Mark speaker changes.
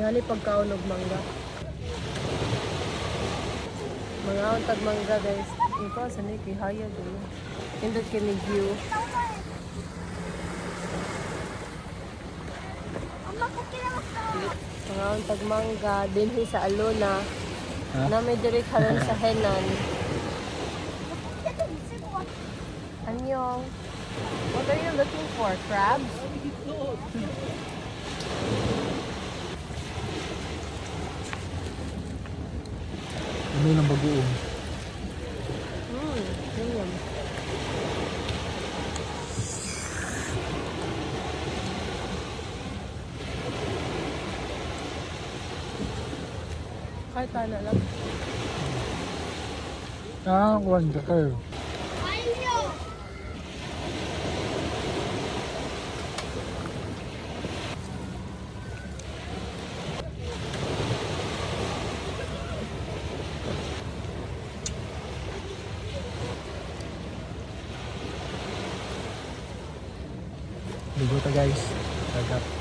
Speaker 1: Tingali pagkaon og mangga. Mga tag mangga, guys. Ikaw sa ni kay hayag eh. Nindot kay ni view. Mga tag mangga dinhi sa Alona.
Speaker 2: Ha?
Speaker 1: Na may diri karon sa Henan. Annyeong. What are you looking for? Crabs?
Speaker 2: Ano lang bagoong?
Speaker 1: Yum. Kahit na lang.
Speaker 2: Ah, kuhan ka kayo. Ligo ta, guys. Dagat.